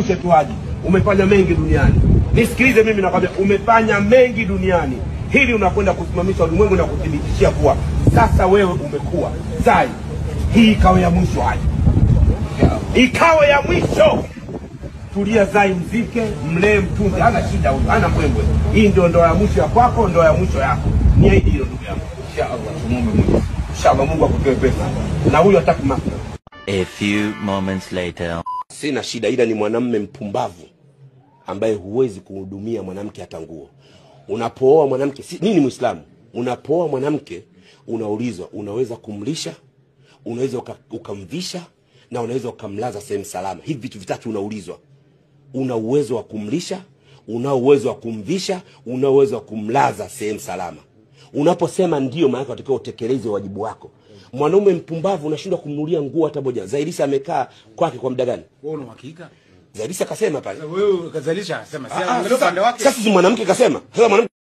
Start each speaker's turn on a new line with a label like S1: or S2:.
S1: Tu Haji, umefanya mengi duniani. Nisikilize mimi nakwambia, umefanya mengi duniani. Hili unakwenda kusimamisha ulimwengu na kuthibitishia kuwa sasa wewe umekuwa Zai. Hii ikawe ya mwisho Haji, ikawe ya mwisho. Tulia Zai, mzike, mlee, mtunze, hana shida huyu, hana mbwembwe. Hii ndio ndoa ya mwisho ya kwako, ndoa ya mwisho yako. Ni ahidi hilo ndugu yangu. Inshallah tumuombe Mungu. Inshallah Mungu akutoe pesa. Na huyu hataki mafia.
S2: A few moments later.
S1: Sina shida, ila ni mwanamume mpumbavu ambaye huwezi kuhudumia mwanamke hata nguo. Unapooa mwanamke, si, nini Muislamu? Unapooa mwanamke unaulizwa, unaweza kumlisha, unaweza ukamvisha na unaweza ukamlaza sehemu salama. Hivi vitu vitatu unaulizwa. Una uwezo wa kumlisha, una uwezo wa kumvisha, una uwezo wa kumlaza sehemu salama. Unaposema ndio, maana yake unatakiwa utekeleze wajibu wako. Mwanaume mpumbavu unashindwa kumnunulia nguo hata moja. Zailisa amekaa kwake kwa muda gani?
S3: Wewe una uhakika?
S1: Zailisa kasema pale.
S3: Wewe Zailisa akasema, si angalia upande wake.
S1: Sasa si mwanamke kasema. Sasa mwanamke